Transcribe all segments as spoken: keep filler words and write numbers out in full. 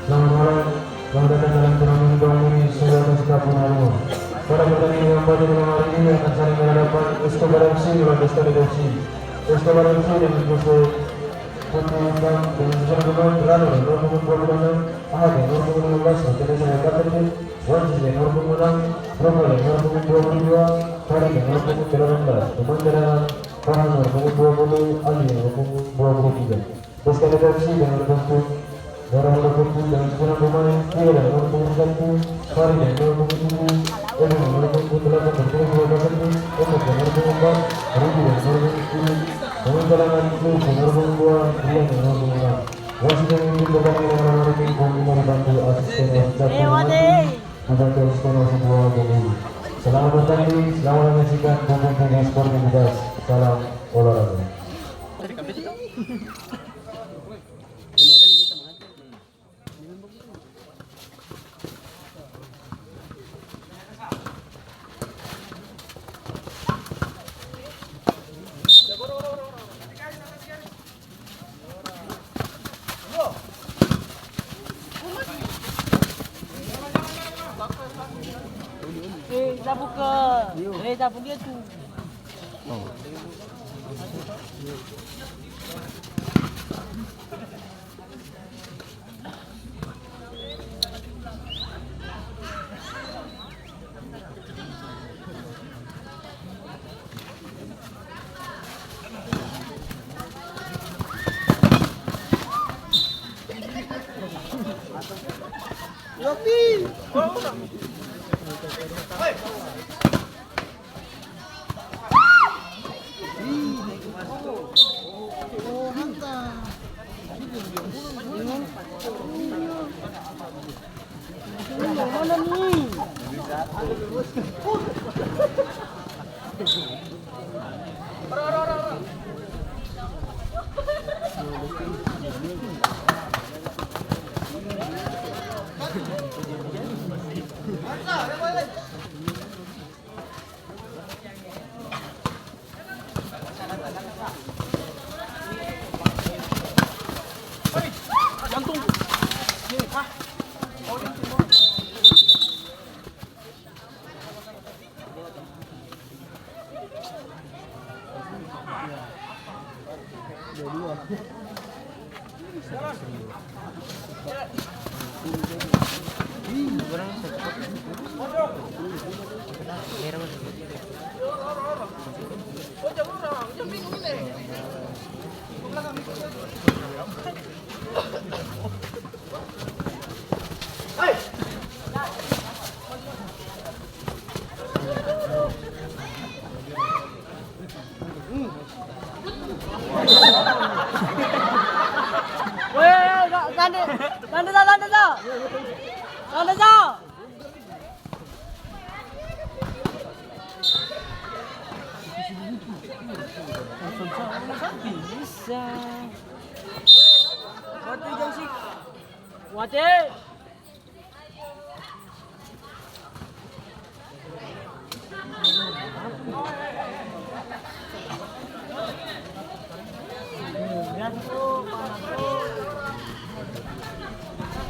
Selamat malam, selamat datang dalam turnamen Gong Mini Sumba Atas Kapung Harimau. Pada pertandingan yang pada malam hari ini akan saling berhadapan Escobar F C melawan Desta F C. Escobar F C dengan jersey putih hitam dengan susunan pemain Rano dengan nomor punggung dua puluh enam, Ahad dengan nomor punggung lima belas, Martinez dengan kapten, Wansis dengan nomor punggung enam, Roko dengan nomor punggung dua puluh dua, Farid dengan nomor punggung delapan belas, pemain cadangan Farhan dengan nomor punggung dua puluh, Ali dengan nomor punggung dua puluh tiga. Terus kami koreksi dengan bentuk merah putih dengan susunan pemain, Tia dengan nomor punggung satu, Fahri dengan nomor punggung tujuh, Edi dengan nomor punggung delapan, Martinez dua belas satu, Eko dengan nomor punggung empat, Rudi dengan nomor punggung sepuluh, pemain cadangan, Luis dengan nomor punggung dua, Rian dengan nomor punggung enam. Wasit yang memimpin pertandingan malam hari ini, Bung Umar, dibantu asisten wasit satu, dibantu asisten wasit dua, Bung Edi. Selamat bertanding, selamat menyaksikan, dukung P G Sporting Bekas. Salam olahraga. Eh, sapu ke, eh, sapu dia tu. Weh, sande, sande sa, sande sa. Sande sa. Bisa. Wate.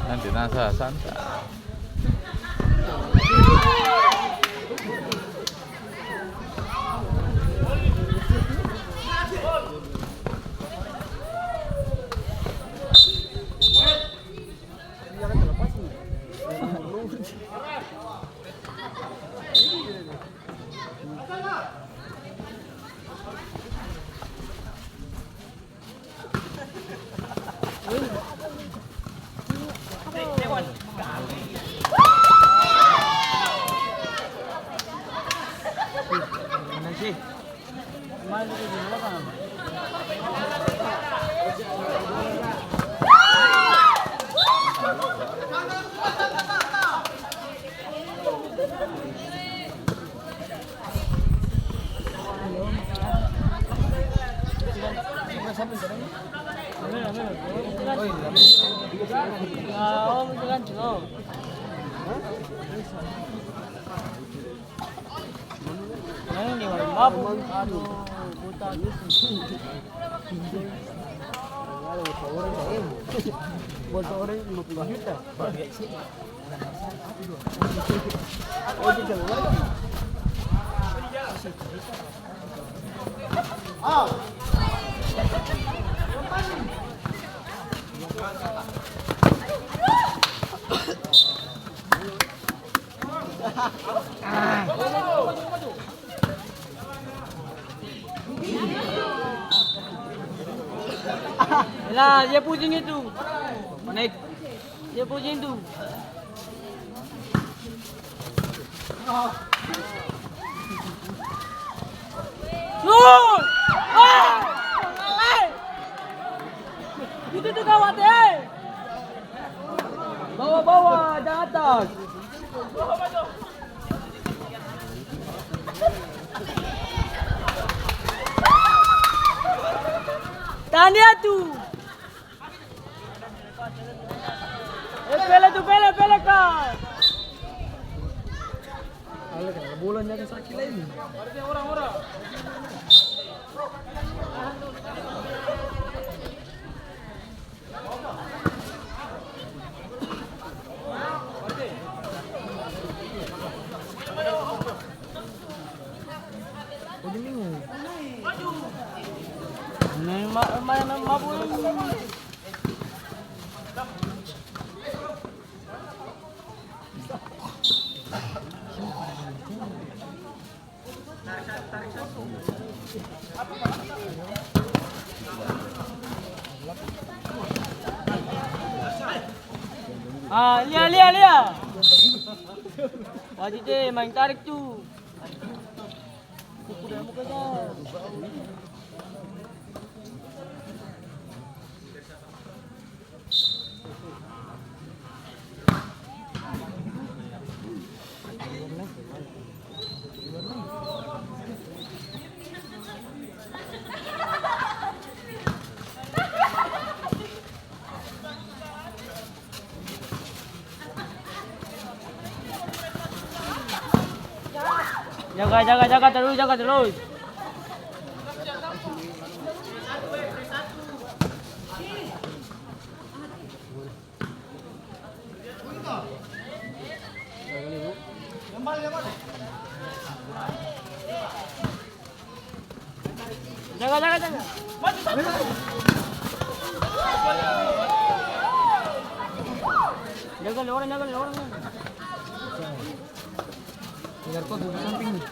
Nanti nasa santa. Lah, dia pusing itu. Mana itu? Dia pusing tu. Su! Ah! Itu tu gawat, eh! Bawa, bawa, jang atas. Tahan dia tu. Eh, pele tu, pele, pele, Kak. Ale, kena bola, nyata sakit lai. Main ma-, main ma-, mabuk ini. Ah, lia, lia, lia. Wajib deh main tarik tu. Jaga, jaga, jaga terus, jaga terus. Jaga, jaga, jaga. Jaga lima orang, jaga lima orang. Biar kau duduk samping nih.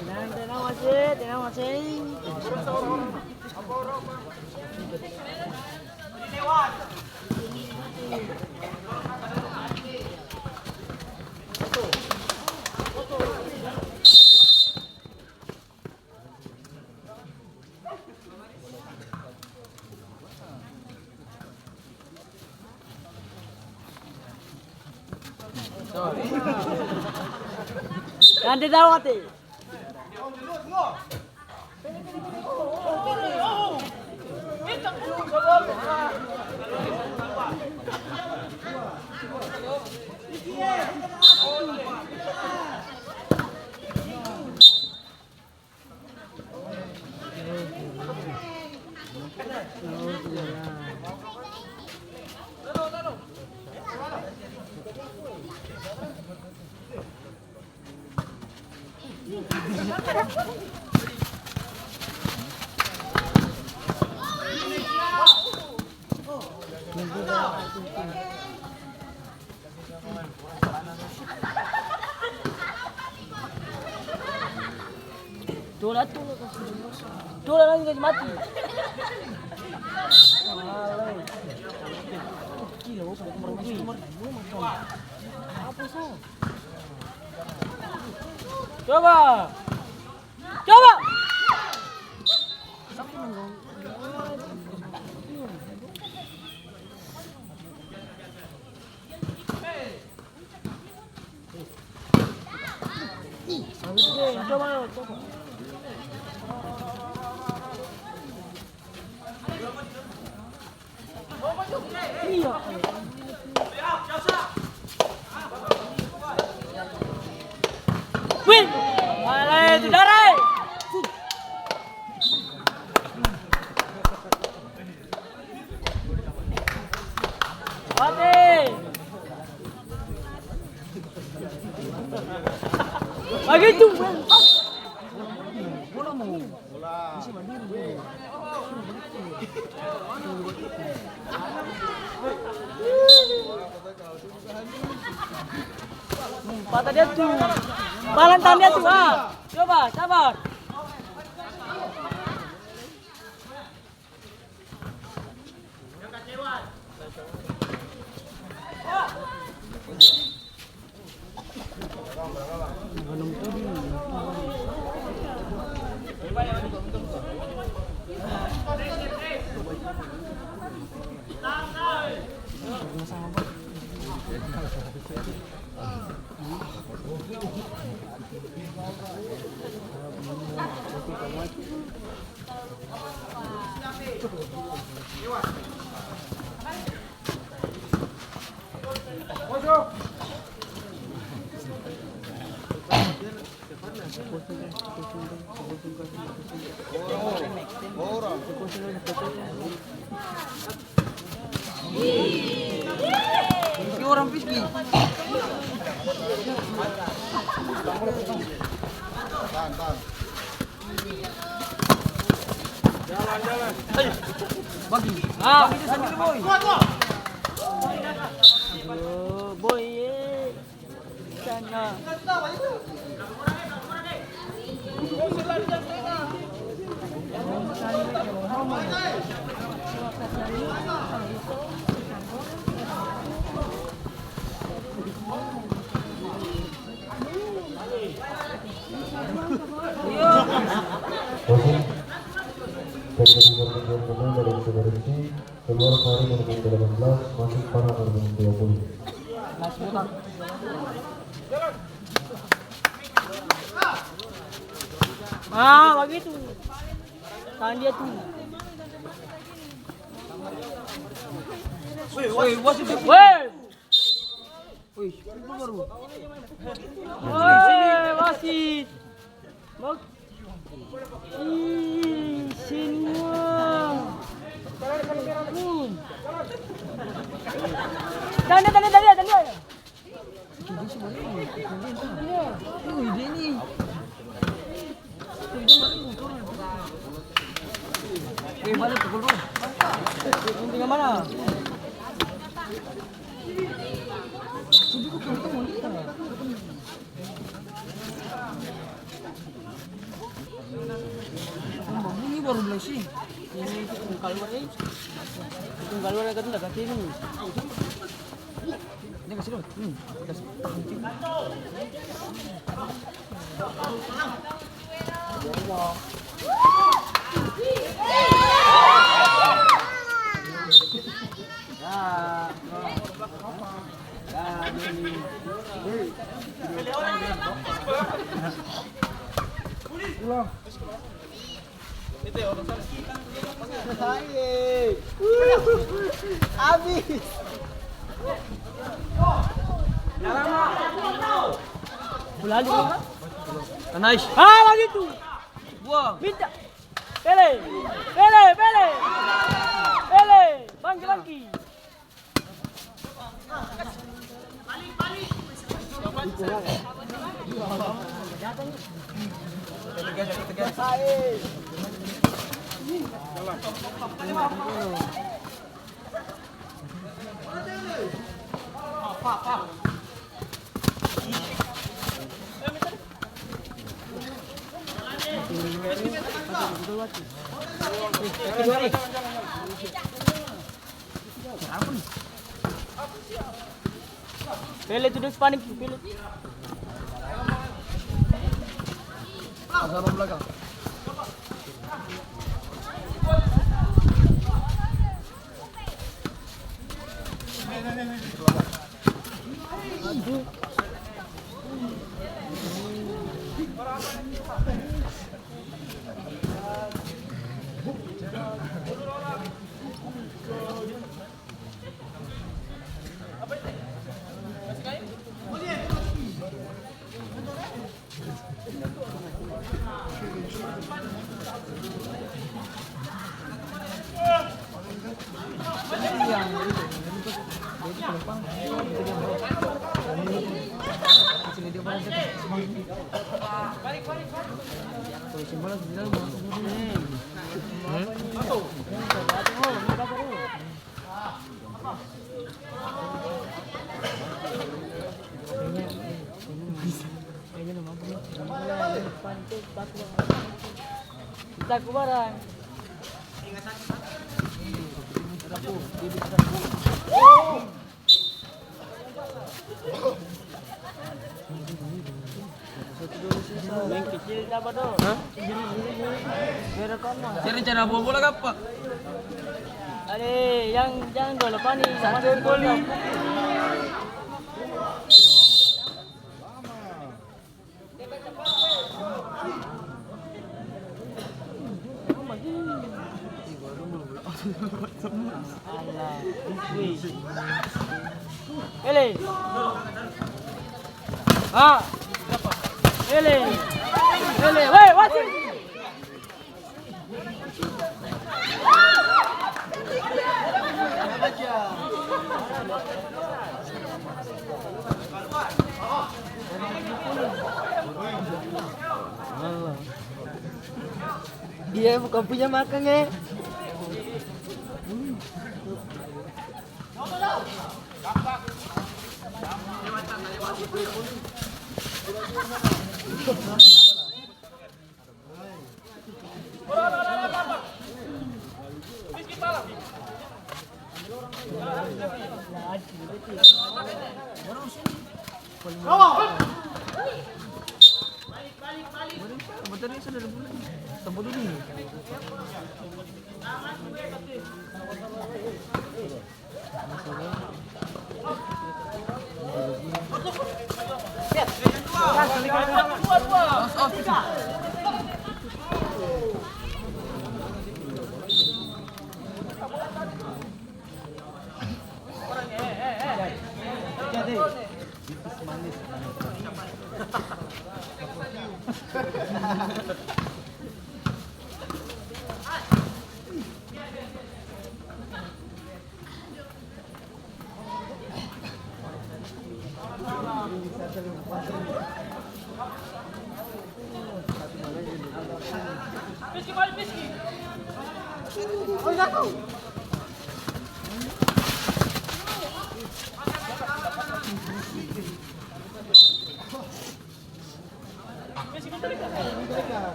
Tenang, tenang, wasit, tenang, wasit. Nanti tahu mati. Dola tu, dola lagi kasi mati. Gila, oh, nomor dua. Apa sa? Coba. Coba. Wih! Alai, tu darai! Mati! Bagitu! Patah dia tu. Balan tangan dia tu, ah. Coba, sabar. Wasit, pertandingan menjadi pemain dari Subarusi, keluar Fahri nomor punggung delapan belas, masuk Farhan nomor punggung dua puluh. Ah, bagitu. Tahan dia tu. Woi, wasit. Woi. Wih, itu baru. Woi, wasit. Bak-, ih, sini, wah. Hmm. Tanda, tanda, tanda, tanda. Itu dia sebenarnya. Itu dia, itu dia. Itu dia nih. Eh, balik pukul dua. Yang mana? Ini baru bersih. Ini kaluar, eh. Kaluar, kan, dah ganti ini. Ini kasih dulu. Hmm, kasih. Ya. Ya, ini. Abis. Nice. Ah, bagitu. Buang. Minta. Pele. Pele, pele. Pele. Bangki, bangki. Pele tu, dia su panik tu, pele. Pasang belakang. Taku barang. Yang kecil siapa tu? Hah? Dia rencana bawa bola kapa? Ade, yang, yang dua lapan ni. Satu goli. Alah. Wih. Pele. Ah. Pele. Pele. Weh, wasit. Dia bukan punya makang, eh.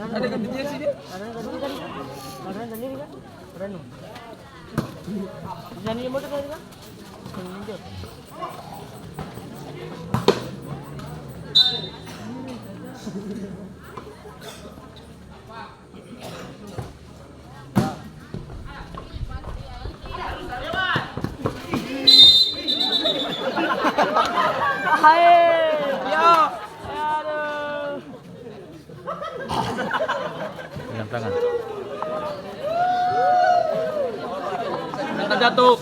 Ada ganti jersey dia? Ada ganti kan? Ada ganti kan? Ada no. Jadi motor tadi kan? Hai. Aduh. Pegang tangan. Jangan jatuh.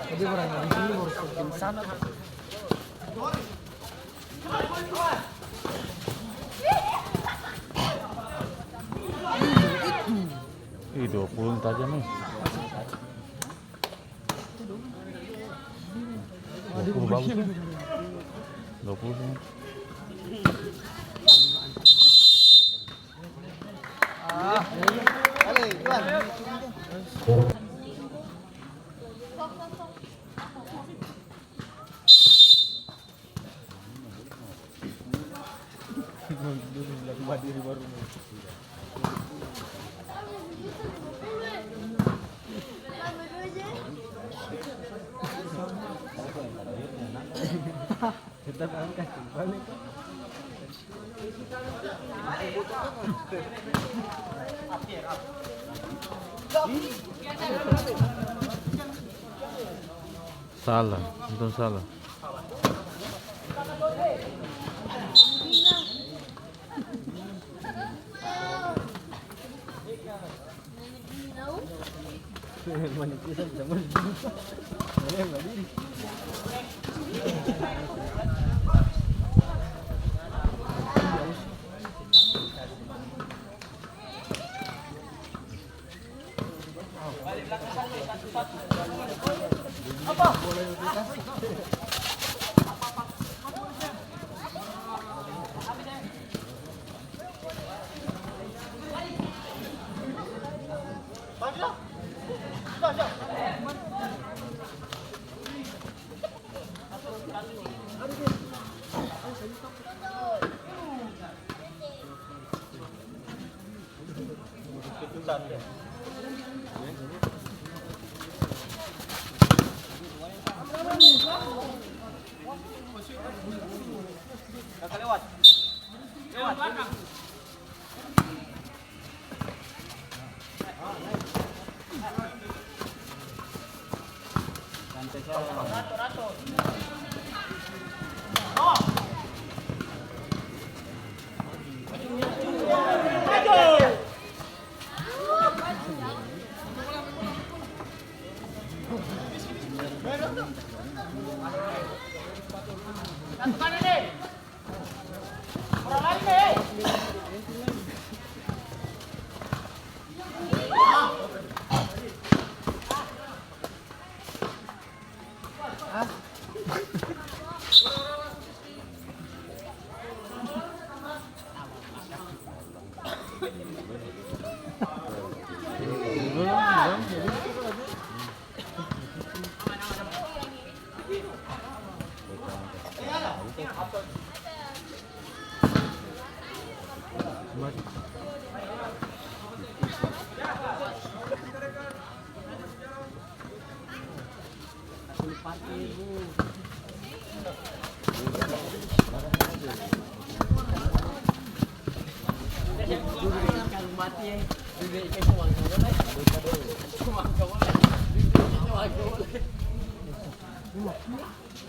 Jadi orang yang di sini baru semakin sana. Ih, dua puluh ni tajam ni. Dua puluh bagus ni. Dua puluh ni. Salah, nonton salah.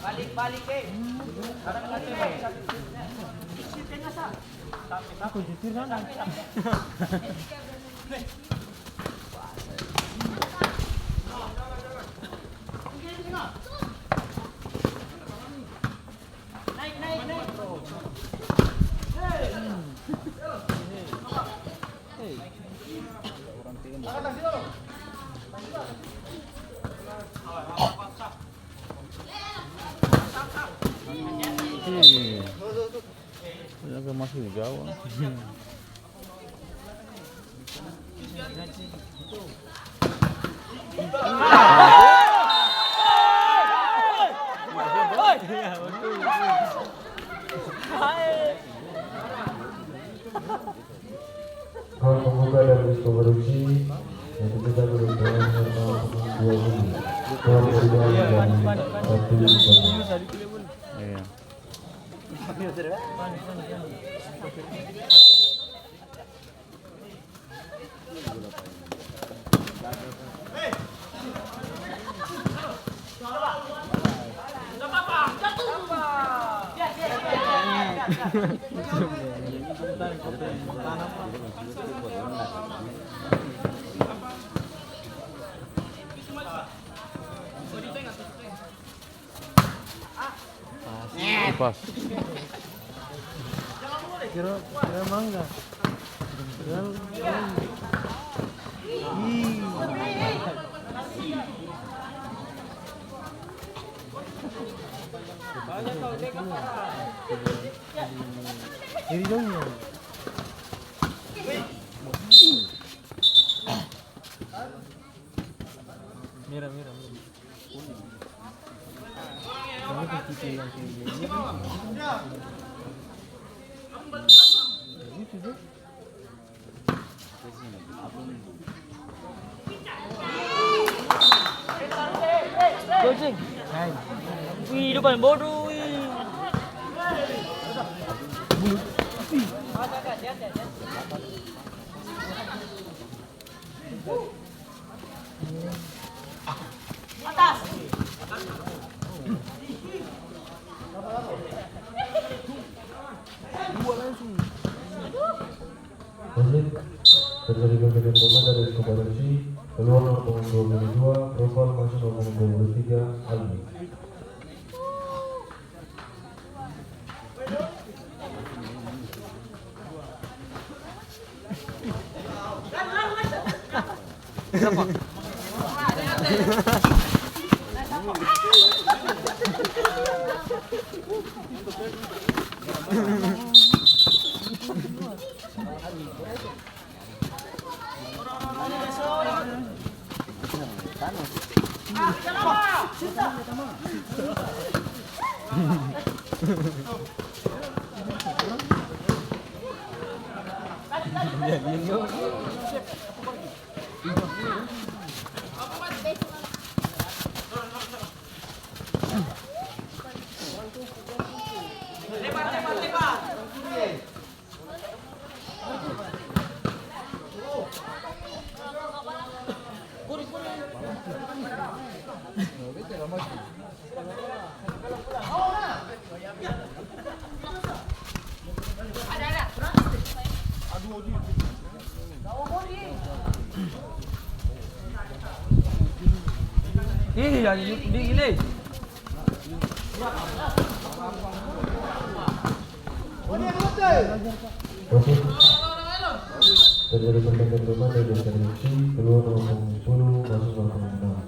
Balik, balik, eh. Balik, eh. Aku nyetir sana. Ih, ternyata masih di gawang. Round pembuka dari Disko Baruci, yang kita beruntungan karena pemain dua puluh. Round kedua dari satu. Iya. Pas. Kira, kira mangga. Kira, ih. Jadi dong ya. Merah, merah, merah. Ini kan tipe yang kayak gini. Kayak gitu tuh. Wih, itu paling bodoh, wih. Wasit, terjadi pergantian pemain dari Disko Baruci, keluar nomor punggung dua puluh dua, Profal, masuk nomor punggung dua puluh tiga, Albi. Ih, yang dingin, eh. Wasit, terjadi pergantian pemain dari Desa Rimsi, keluar nomor punggung sepuluh, masuk nomor punggung enam.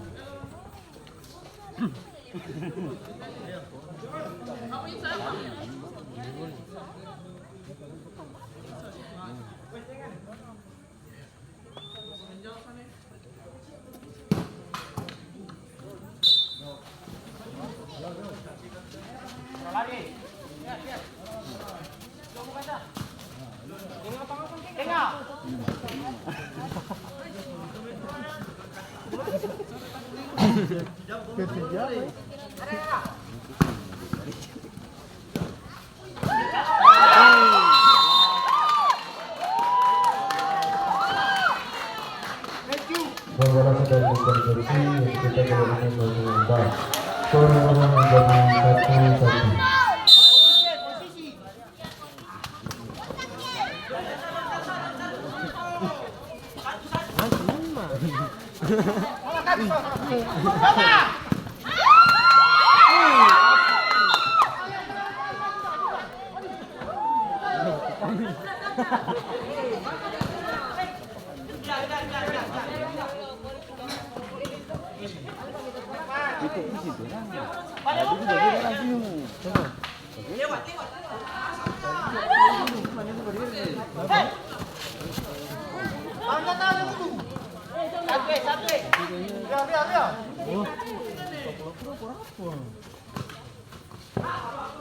Bola sudah dikonversi, kita kalau ingin menambah skor menjadi satu satu.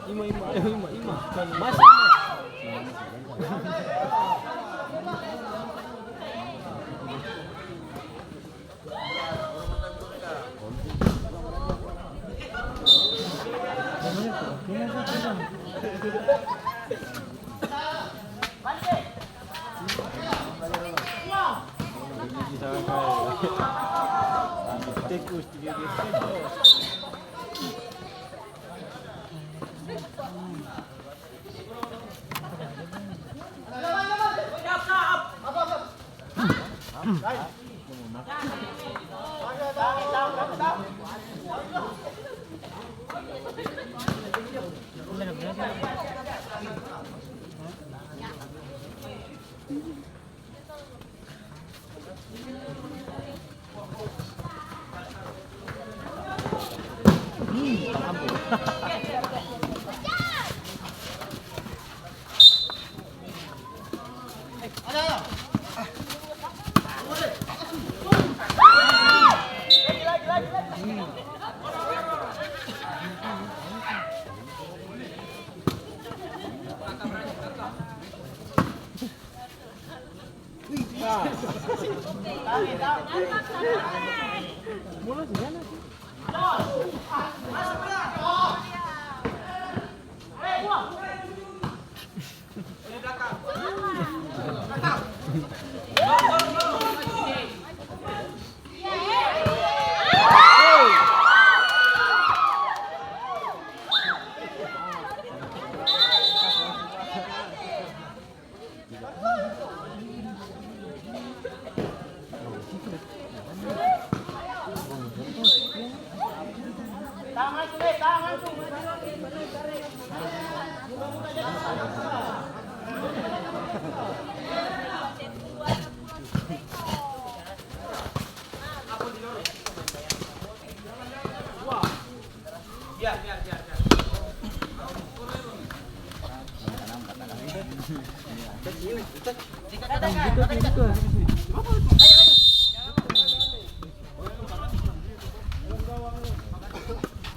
Ima, ima, ayo, ima, ima. Masih, ima.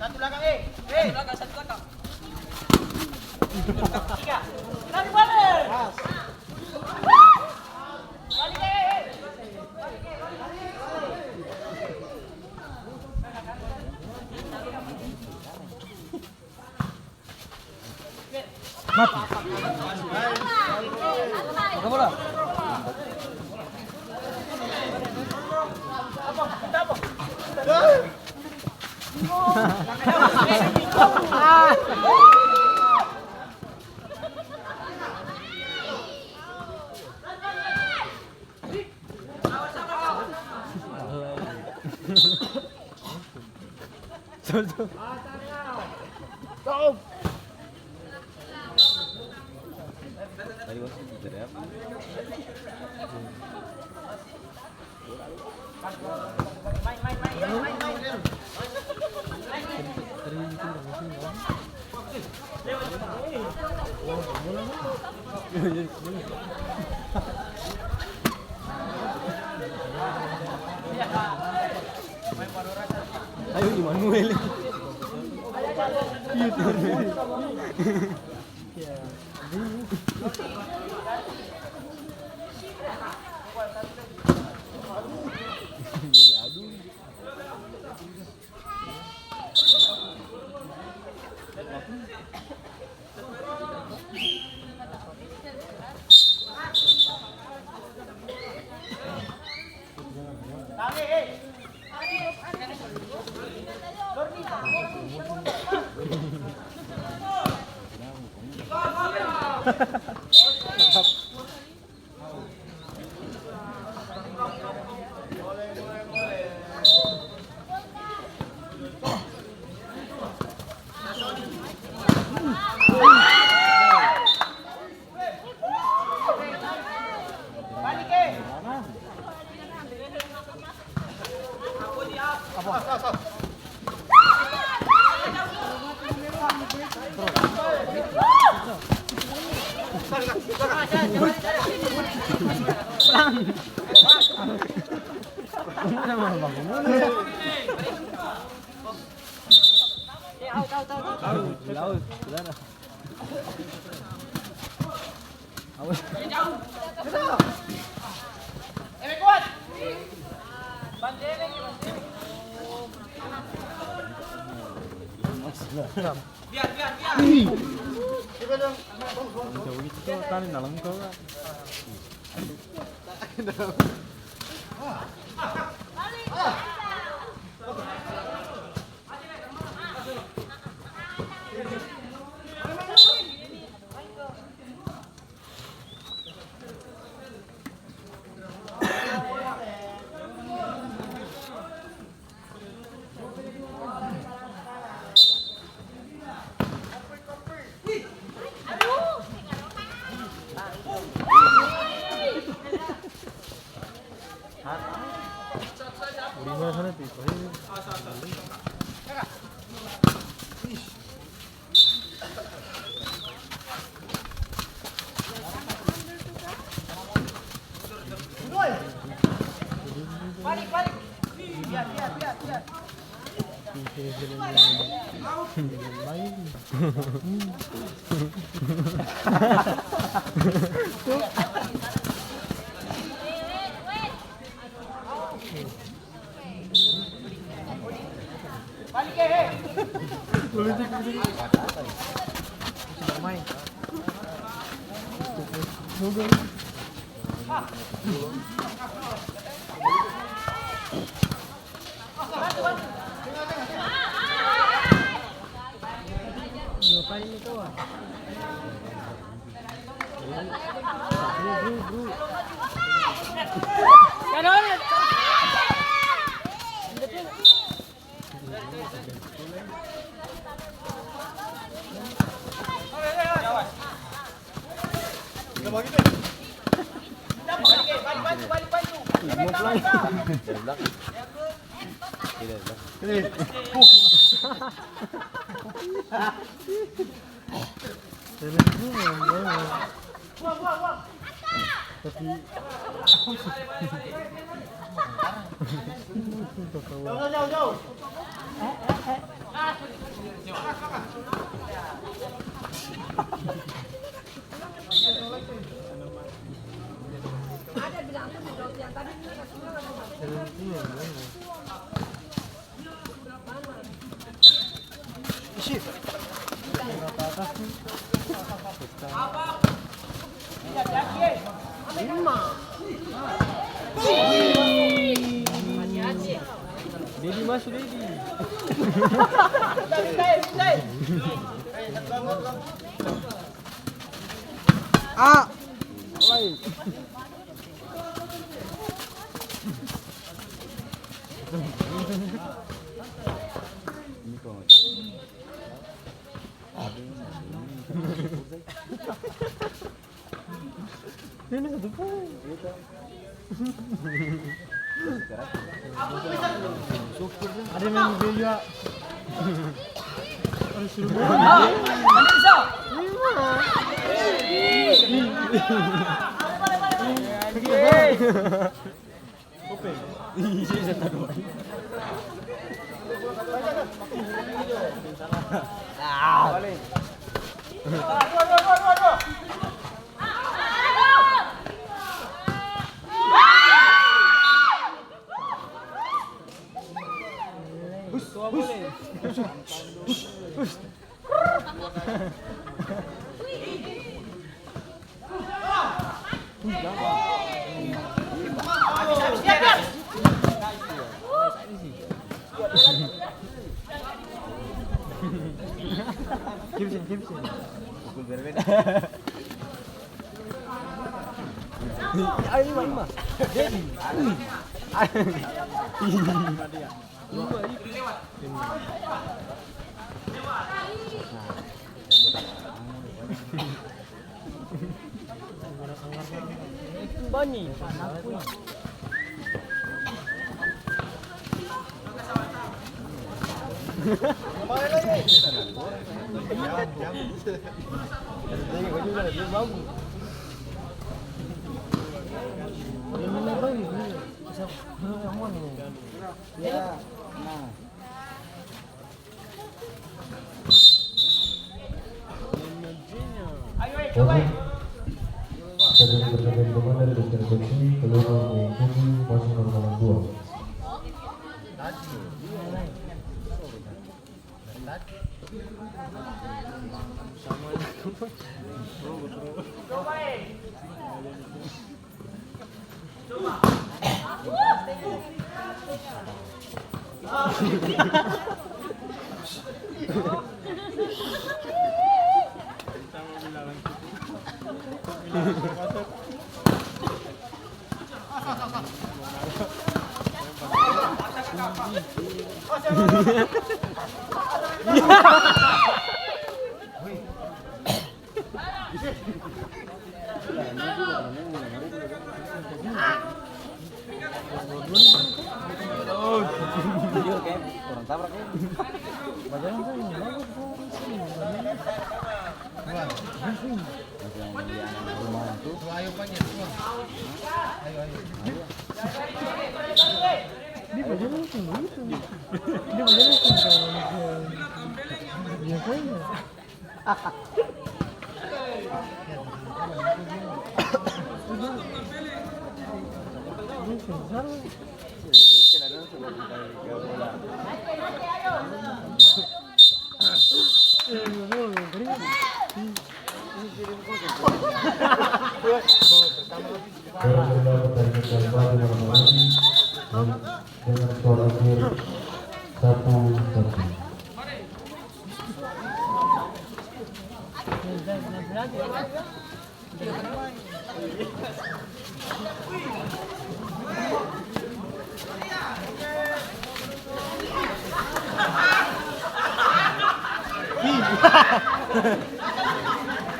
Satu lakang, eh. Eh. Tiga. Tarik balik. Balik, eh, eh. Mati. Maka bola. Ayo, Immanuel. Iya, tuh. Tahu, tahu, tahu, tahu. Tahu, tahu, saudara. Awas. Biar, biar, biar. Ih. Macam begitu tuh, tadi dalam kau, Kak. Dedi maso, Dedi. Ah, lain. Ini satu pun. Ada main di jua. Ada suruh. Kimsin, kimsin. Pukul berbeda. Ayo, lima, lima. Jadi. Bani. Ya, nah. Wasit, pertandingan dari Bukit Tinggi, keluar mengikuti masuk normal dua. Dia bajalan seng bagitu. Dia bajalan seng kaya manusia biasanya. Dia seng salah. Baru kita pertandingan kembali malam hari ini dengan skor akhir satu satu.